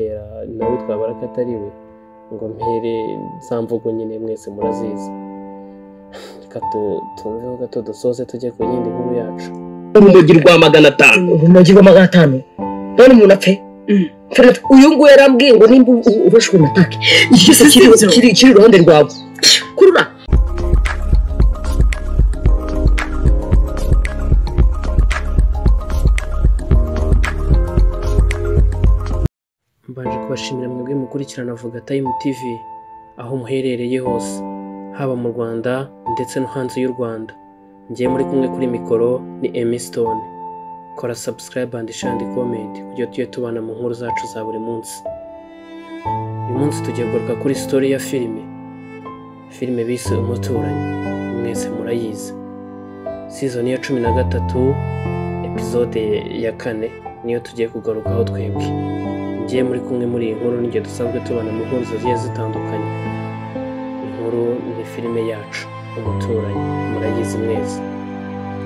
Nawe twabara ko atari we, ngo mpere za mvugo nyine mwese murazizi. Reka tumveho gato dusoze tujye ku yindi nkuru yacu. Urumogi rwa 500. Urumogi rwa 500. None umuntu apfe. Uyu nguyu yarambwiye ngo nimba ubashwe na take iki cyose kiri iruhande rwawe kurura. Mbanje kubashimira mwebwe mukurikirana Vuga Time TV aho muherereye hose, haba mu Rwanda ndetse no hanze y'u Rwanda. Ngiye muri kumwe kuri mikoro ni Emmy Stone. Kora subscribe and share and comment kugira tujye tubana mu nkuru zacu za buri munsi. Uyu munsi tugiye kugaruka kuri story ya filime bise Umuturanyi, mwese murayizi. Season ya 13 episode ya 4 niyo tugiye kugarukaho twebwe. Ngiye muri kumwe muri iyi nkuru n'igihe dusanzwe tubana mu nkuru zigiye zitandukanye. Inkuru ni filime yacu Umuturanyi, murayizi mwese.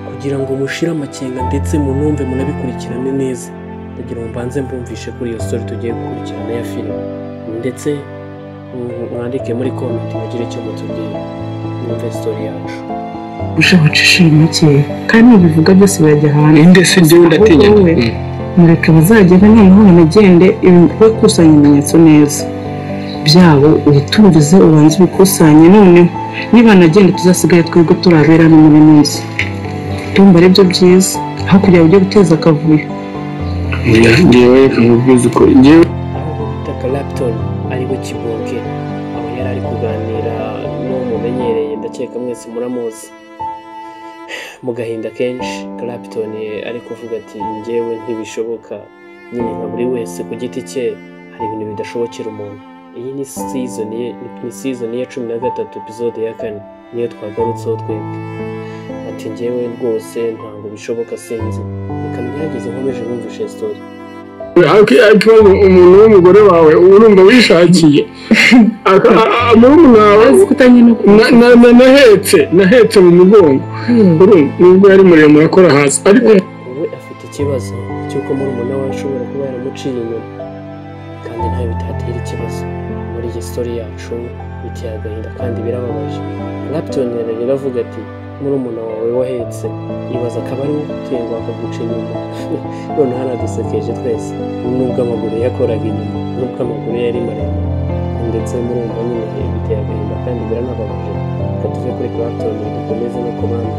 Kugira ngo mushire amakenga ndetse munumve munabikurikirane neza, ndagira ngo mbanze mbumvishe kuri iyo story tugiye gukurikirana ya filime, ndetse mwandike muri comment mugire icyo mutubwira, mwumve story yacu. Ushabacisha make kandi ibivuga byose birajya hanze. Ndetse njyewe ndatinya. Mureke bazagenda noneho banagende bakusanya ibimenyetso neza byabo, ubitumvize ubanze ubikusanye, noneho nibanagenda tuzasigaye twebwe turabera no muri minsi. Ndumva ari byo byiza aho kugira ujye guteza akavuyo. Ngewe nkubwiza uko ngewe aho bita Clapton ari we Kibonke, aho yari ari kuganira n'uwo mumenyereye, ndakeka mwese muramuzi. Mu gahinda kenshi Clapton ari kuvuga ati ngewe ntibishoboka, nyine nka buri wese ku giti cye hari ibintu bidashobokera umuntu. Iyi ni season ya 13 episode ya 4 niyo twagarutseho twebwe. Ati ngewe rwose ntabwo bishoboka, sinzi, reka ngerageze nkomeje numvishe story. Ikibazo umuntu w'umugore wawe urumva wishakiye nahetse mu mugongo, nubwo yari muremure akora hasi, ariko we afite ikibazo cy'uko murumuna we ashobora kuba yaramuciye inyuma, kandi ntayo bitatera ikibazo. Muri iyi story yacu biteye agahinda kandi birababaje. Clapton rero avuga ati murumuna wawe wahetse, ibaza akaba ari utengo akaguca inyuma. Noneho aradusekeje twese, nubwo amaguru yakoraga inyuma, nubwo amaguru yari maremare, ndetse murumva nyine biteye agahinda kandi biranababaje. Reka tuve kuri Clapton dukomeze no ku bandi.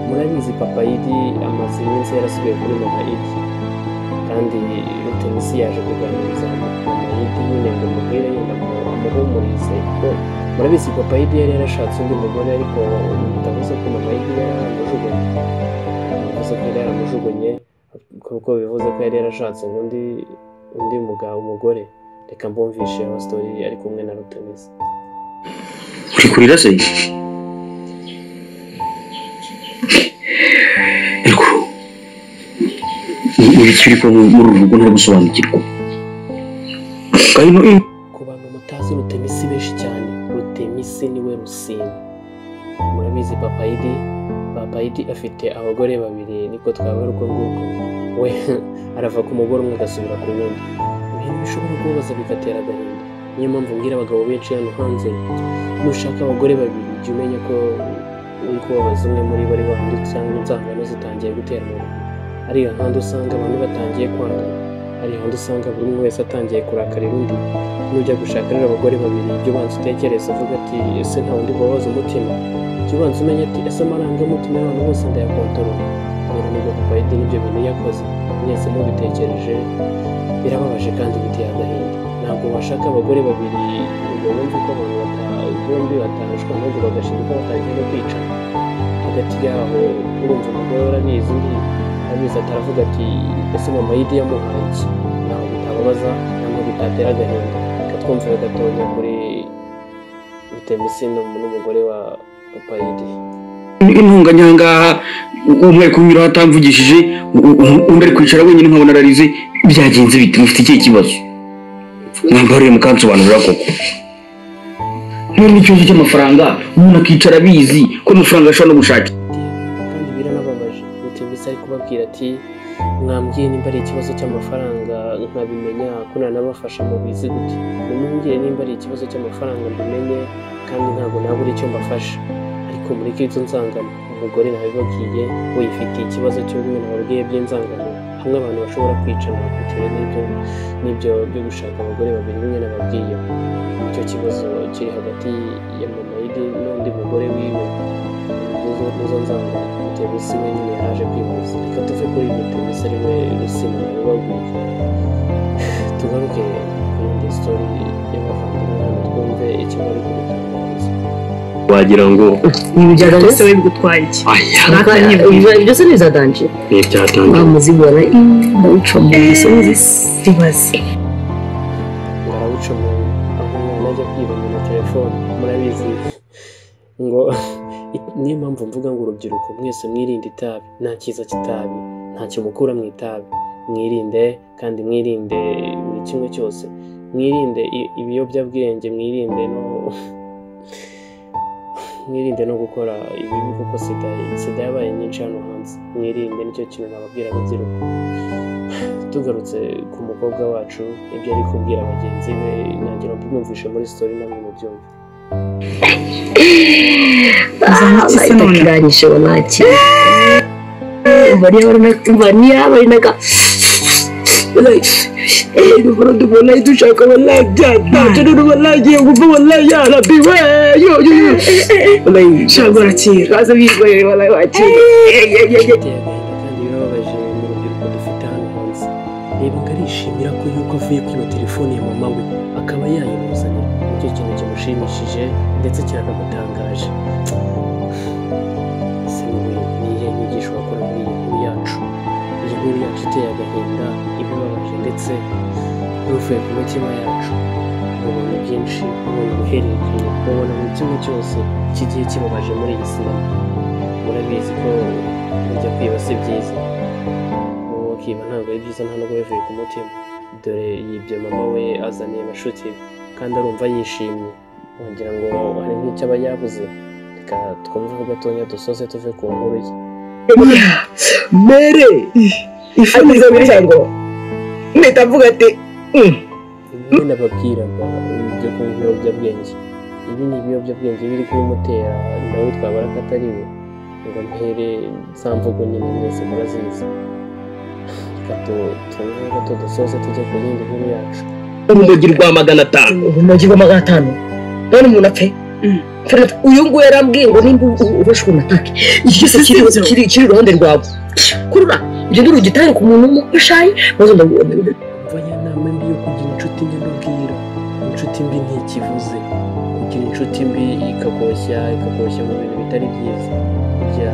Murabizi Papa Idi amaze iminsi yarasubiye kuri Mama Idi, kandi Rutemisi yaje kuganiriza Mama Idi nyine ngo mubwire yenda amuhumurize. Murabizi Papa Idi yari yarashatse undi mugore, ariko bitavuze ko Mama Idi yari yaramujugunye. Bivuze ko yari yaramujugunye kuko bivuze ko yari yarashatse undi mugabo umugore. Reka mbumvishe aho story ari kumwe na Rutemisi. Uri kurira se? Ariko ibiki biri muri uru rugo ntari gusobanukirwa. Ku bantu mutazi Rutemisi benshi cyane, Rutemisi niwe Rusine. Murabizi Papa Idi afite abagore babiri, niko twabara uko nguko. We arava ku mugore umwe agasubira ku wundi, ibintu bishobora kubabaza bigatera agahinda. Niyo mpamvu mbwira abagabo benshi hano hanze, nushaka abagore babiri jya umenya ko uri kubabaza umwe muri bo ari wandi, cyangwa inzangano zitangiye gutera mu bantu. Ari ahandi usanga abantu batangiye kwangana, ari ahandi usanga buri umwe wese atangiye kurakarira undi. Nujya gushaka rero abagore babiri, jya ubanza utekereze uvuga ati ese nta wundi kubabaza umutima. Jya ubanza umenye ati ese amarangamutima y'abantu bose ndayakontorora. Rero nibwo Papa Idi n'ibyo bintu yakoze, mwese mubitekereje birababaje kandi biteye agahinda. Ntabwo washaka abagore babiri ngo wumve ko abantu bombi batashwa, ahubwo bagashinduka batangiye no kwicana hagati yaho. Urumva umugore arabizi undi arabizi, ataravuga ati ese Mama Idi yamuhaye iki? Ntabwo bitababaza, ntabwo bitatera agahinda. Reka twumve gatonya kuri Rutemisi n'umugore wa Papa Idi. Intunganya umwe ari kunyura atamvugishije, undi ari kwicara wenyine nkabona ararize. Byagenze bite? Mufite ikihe kibazo? Mwambariye mukansobanurira koko. None ikibazo cy'amafaranga umuntu akicara abizi ko amafaranga ashobora no gushaka. Kandi biranababaje. Rutemisi ari kubabwira ati Mwambwiye nimba ari ikibazo cy'amafaranga nkabimenya ko nanabafasha mu bizi gute. Nimumbwire nimba ari ikibazo cy'amafaranga mbimenye, kandi ntabwo nabura icyo mbafasha. Ariko mureke izo nzangano. Umugore nabibabwiye we yifitiye ikibazo cy'ubumwe nababwiye by'inzangano, hamwe abantu bashobora kwicana bitewe n'ibyo byo gushaka abagore babiri bimwe nababwiye. Icyo kibazo kiri hagati ya mama Idi n'undi mugore wiwe, nizo nzangano. Mutemisi we nyine yaraje kwibaza. Reka tuve kuri Mutemisi ari we Rusine nabibabwiye, tugaruke ku yindi story y'abavandimwe hano twumve icyo bari kudutangariza. Wagira ngo Ibi bya Se we bigutwaye iki? Aya, Byose ni izadanje. Ni ibyatangiye. Wa muzigo wala ndawuca mu misozi. Ibaze. Ngo arawuca mu aho umwana ajya kwiba na telefone. Murabizi ngo niyo mpamvu mvuga ngo urubyiruko mwese mwirinde itabi. Nta cyiza cy'itabi, ntacyo mukura mu itabi. Mwirinde kandi mwirinde buri kimwe cyose, mwirinde ibiyobyabwenge, mwirinde no gukora ibibi, kuko sida yabaye nyinshi hano hanze. Mwirinde, nicyo kintu nababwira urubyiruko. Tugarutse ku mukobwa wacu, ibyo ari kubwira bagenzi be nagira ngo mbimwumvishe muri story namwe mubyumve. Kiranyishe wallahi. Umva niba ari naga wallahi dushaka wallahi byatatu wallahi ngiye gupfa wallahi ya Rabbi we yo yo yo wallahi Shaka urakira. Baza bigorere wallahi wakira. Biteye agahinda kandi birababaje mu rubyiruko dufite hano hanze. Reba ngo arishimira ko yuko avuye kwiba telefone ya mama we akaba yayimuzanira. Nicyo kintu kimushimishije ndetse kiranamutangaje. Ese wowe ni iyihe nyigisho wakora muri iyi nkuru yacu? Iyi nkuru yacu iteye agahinda, ibibabaje ndetse n'uvuye ku mitima yacu. Mubona byinshi, mubona uruhererekane, mubona buri kimwe cyose kigiye kibabaje muri iyi sinema. Murabizi ko burya kwiba si byiza, uwo wakiba ntabwo ari byiza, nta nubwo bivuye ku mutima. Dore yibye mama we azaniye bashuti be, kandi arumva yishimye, wagira ngo hari nk'icyo aba yabuze. Reka twumve gatonya dusoze tuve ku nkuru ye. Mere ageze muri ngo mpita mvuga ati Bimwe nababwiraga byo kunywa ibiyobyabwenge, ibi ni ibiyobyabwenge biri kubimutera, nawe twabara ko atari we. Ngo mpere za mvugo nyine mwese murazizi. Reka twumve gato dusoze tujye ku yindi nkuru yacu. Urumogi rwa 500. Urumogi rwa 500 none umuntu apfe. Uyu nguyu yarambwiye ngo nimba ubasha unatake iki cyose kiri iruhande rwawe, kurura ugende urugitare ku muntu umufashaye maze ndabona. Umva ya nama mbi yo kugira inshuti mbi mbabwira. Inshuti mbi ntikivuze. Kugira inshuti mbi ikakoshya mu bintu bitari byiza. Burya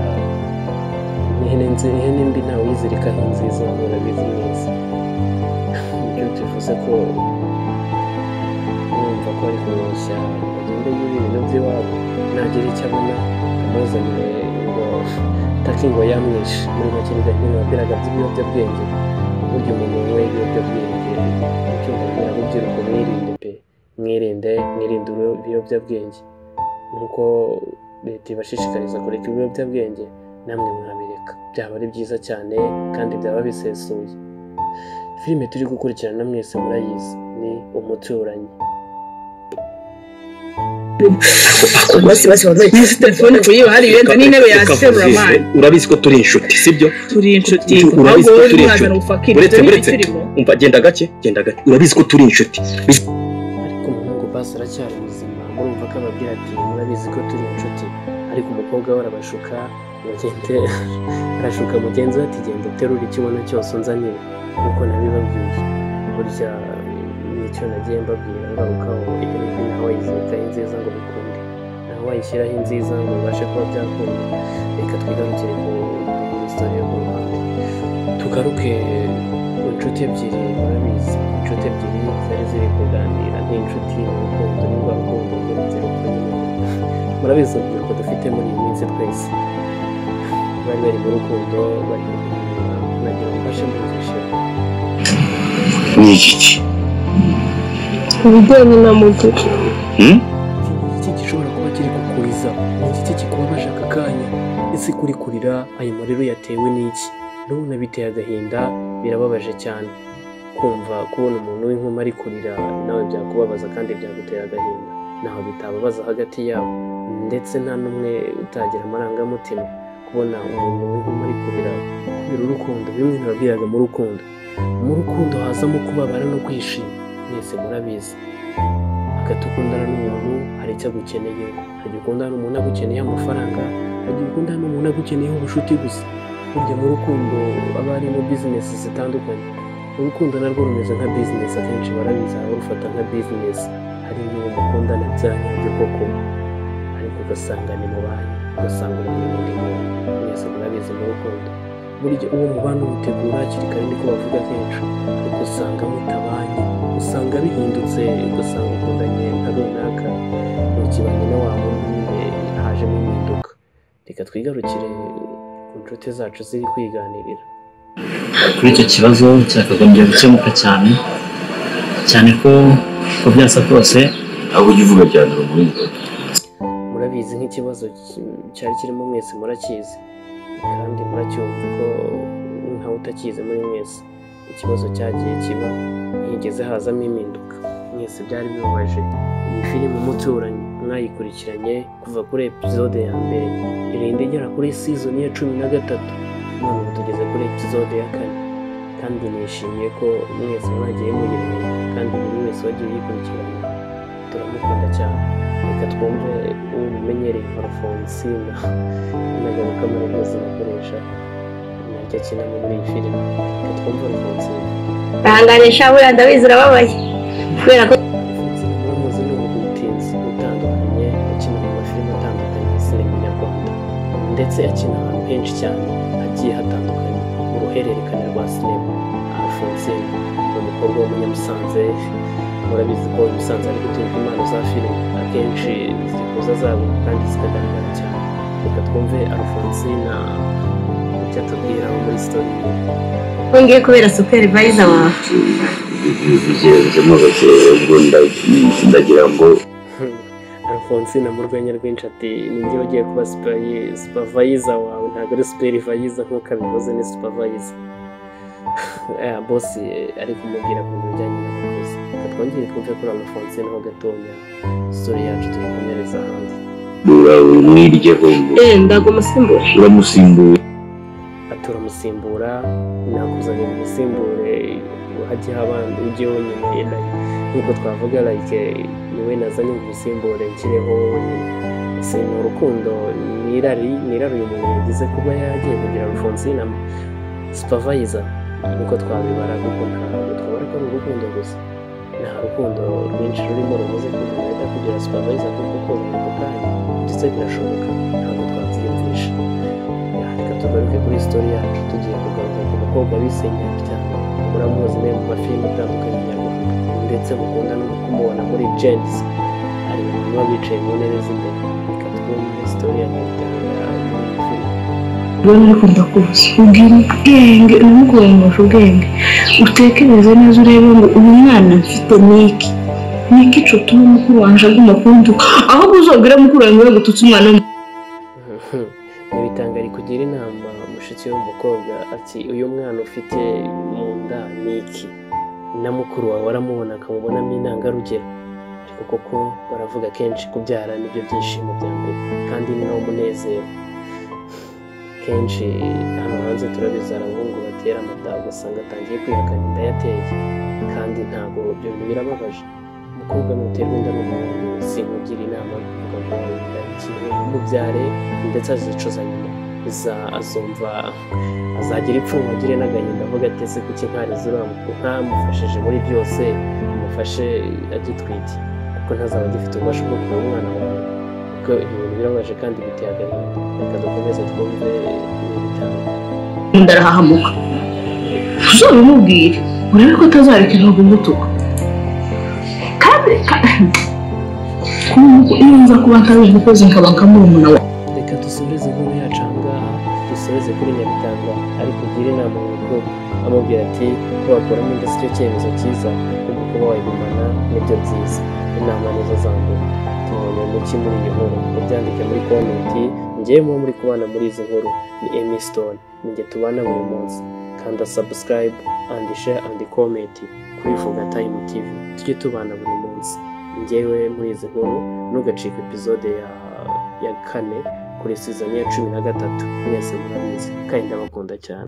ihene mbi ntawe uyizirikaho inziza, murabizi neza. Ibyo tuvuze ko mwumva ko ari kumwoshya agende yiba ibintu by'iwabo, nagira icyo abona amuzanire ngo taki ngo yamwishe. Muri make nyine babwiraga by'ibiyobyabwenge. Burya umuntu unyweye ibiyobyabwenge, icyo mbabwira urubyiruko mwirinde pe, mwirinde ibiyobyabwenge. Nkuko leta ibashishikariza kureka ibiyobyabwenge, namwe mwabireka, byaba ari byiza cyane kandi byaba bisesuye. Filime turi gukurikirana mwese murayizi, ni Umuturanyi. Telefone kuyiba hari ibirenze n'intebe yaserura mani. Urabizi ko turi inshuti, sibyo? Turi inshuti. Urabizi ko turi inshuti. Uretse umva, genda gake, genda gake. Urabizi ko turi inshuti. Ariko umuhungu basi aracyari muzima, murumva ko ababwira ati murabizi ko turi inshuti. Ariko umukobwa we arabashuka, bagende arashuka mugenzi we ati genda uterure icyo ubona cyose unzanire, nkuko nabibabwiye. Burya nicyo nagiye mbabwira ngarukaho, ihene mbi ntawe wayizirikaho inziza ngo bikunde, ntawe wayishyiraho inziza ngo bibashe kuba byakunda. Reka twigarukire ku yindi story yo ku ruhande, tugaruke ku nshuti ebyiri. Murabizi inshuti ebyiri zari ziri kuganira nk'inshuti mu rukundo, ni rwa rukundo rw'urubyiruko nyine. Murabizi urubyiruko dufite muri iyi minsi twese, bari bari mu rukundo, bari kuganira, nagira ngo mbashe mbumvishe. Ni iki? Ibijyanye na Mugisha. Ni iki gishobora kuba kiri kukuriza? Ni iki kikubabaje aka kanya? Ese kuri kurira ayo marira yatewe n'iki? Urabona biteye agahinda, birababaje cyane kumva kubona umuntu w'inkumi ari kurira, nawe byakubabaza kandi byagutera agahinda. Ntaho bitababaza hagati yabo, ndetse nta n'umwe utagira amarangamutima. Kubona umuntu w'inkumi ari kurira kubera urukundo, bimwe nababwiraga mu rukundo. Mu rukundo hazamo kubabara no kwishima, mwese murabizi. Hagati ukundana n'umuntu hari icyo agukeneyeho, hari igihe ukundana n'umuntu agukeneye amafaranga, hari igihe ukundana n'umuntu agukeneyeho ubucuti gusa. Burya mu rukundo aba harimo bizinesi zitandukanye. Urukundo narwo rumeze nka bizinesi, akenshi barabizi abarufata nka bizinesi. Hari n'uwo mukundana bya nyabyo koko, ariko ugasanga ni mu banki, ugasanga ubanye n'undi muntu. Mwese murabizi mu rukundo. Burya uwo mubana umutegura hakiri kare, niko bavuga kenshi, ariko usanga mutabanye, usanga bihindutse, ugasanga ukundanye nka runaka, ntukibanye na wa wundi nyine, hajemo impinduka. Reka twigarukire ku nshuti zacu ziri kwiganirira. Kuri icyo kibazo cyakagombye gukemuka cyane cyane ko uko byasa kose. Aho ujya uvuga cyane urumuri. Murabizi nk'ikibazo cyari kirimo, mwese murakizi kandi muracyumva ko ntawe utakizi muri mwese. Ikibazo cyagiye kiba, ntiyigeze hazamo impinduka, mwese byari bibabaje. Iyi filime Umuturanyi mwayikurikiranye kuva kuri episode ya mbere irinda igera kuri season ya 13, none ubu tugeze kuri episode ya 4, kandi nishimiye ko mwese mwagiye muyireba kandi buri wese wagiye uyikurikirana turamukunda cyane. Reka twumve uwo mumenyereye Alphonsine nagaruka muri byose bakoresha naryo akinamo muri iyi filime. Reka twumve Alphonsine. Ihangane sha, buriya ndabizi urababaye kubera ko Alphonsine muramuzi, ni umugwitinzi utandukanye, ukina mu mafilime atandukanye ya sinema nyarwanda, ndetse akina ahantu henshi cyane hagiye hatandukanye mu ruhererekane rwa sinema. Alphonsine ni umukobwa w'umunyamusanze, murabizi ko Musanze ari guturuka impano za filime, akenshi zikuza zaguka kandi zikagaragara cyane. Reka twumve Alphonsine icyo atubwira muri story ye. Ko ngiye kubera supervisor wawe. Bigenzemo gake, ubwo ndagira ngo Alphonsine mu rwenya rwinshi ati ninjye ugiye kuba supervisor wawe, ntabwo ari supervisor nk'uko abivuze, ni supervisor. Boss ari kumubwira ku bintu bijyanye n'abakozi. Reka twongere twumve kuri Alphonsine ho gatonya, story yacu tuyikomereza ahandi. Uramwiryeho. Ndagumusembura. Uramusimbura. Ati uramusimbura, nakuzanye ngo umusimbure, hajye abandi ujye wenyine, like nk'uko twavuga like niwe nazanye ngo umusimbure nshyireho wowe nyine. Ese ni urukundo, ni irari, ni irari uyu muntu yagize kuba yagiye kugira Alphonsine supervisor, nkuko twabibara, kuko ntabwo twabara ko ari urukundo gusa. Nta rukundo rwinshi rurimo rumaze ko umuntu ahita kugira supervisor kuko koza ako kanya, ndetse birashoboka, ntabwo twabyiyumvisha. Reka tugaruke kuri story yacu. Tugiye kugaruka ku mukobwa bise Nyabitanga, muramuzi nawe mu mafilime atandukanye nyarwanda, ndetse mukunda no kumubona muri Gens, ari mu bantu baba bicaye mu ntebe z'imbere. Reka twumve story ya Nyabitanga muri iyi filime. Ubona ariko ndakuzi, ubwira ubwenge, ntukurangushe ubwenge, utekereze neza urebe ngo uyu mwana mfite niki niki cutuma mukuru wanje aguma kunduka, ahubwo uzabwire mukuru wawe ngo gututse umwana. Nyabitanga ari kugira inama mushiki w'umukobwa ati uyu mwana ufite mu nda ni iki, na mukuru wawe aramubona akamubonamo intangarugero. Ariko koko baravuga kenshi kubyara nibyo byishimo bya mbere kandi ni nawo munezero. Kenshi hano hanze turabizi, hari abahungu batera amata ugasanga atangiye kwihakana inda yateye, kandi ntabwo ibyo bintu birababaje. Umukobwa nuterwa inda n'umuhungu simugira inama kuvuga ngo inda iki, umubyare ndetse azicuza nyuma, azumva azagira ipfunwe agire n'agahinda avuga ati ese kuki nkarize uriya ntamufashije muri byose, mufashe agitwite, kuko ntazaba agifite ububasha bwo kurera umwana wawe. Kuko ibyo bintu birababaje kandi biteye agahinda. Reka dukomeze twumve Nyabitanga. Ndarahahamuka, uzabimubwire urebe ko atazarekera kumutuka. Kandi iyo nza kuba ntabizi umukozi nkaba nka murumuna wawe. Reka dusoreze inkuru yacu aha ngaha, dusoreze kuri Nyabitanga ari kugira inama umukobwa, amubwira ati ko wakuramo inda si cyo cyemezo cyiza, ahubwo kuba wayigumana nibyo byiza. Inama nizo za mbere. Tubonye umuki muri iyi nkuru, mubyandike muri komenti. Ngewe muba muri kubana muri izi nkuru ni Emmy Stone, ninjye tubana buri munsi. Kanda subscribe and share and comment kuri Vuga Time TV, tujye tubana buri munsi. Ngewe muri izi nkuru ntugacike episode ya 4 kuri season ya 13. Mwese murabizi kandi ndabakunda cyane.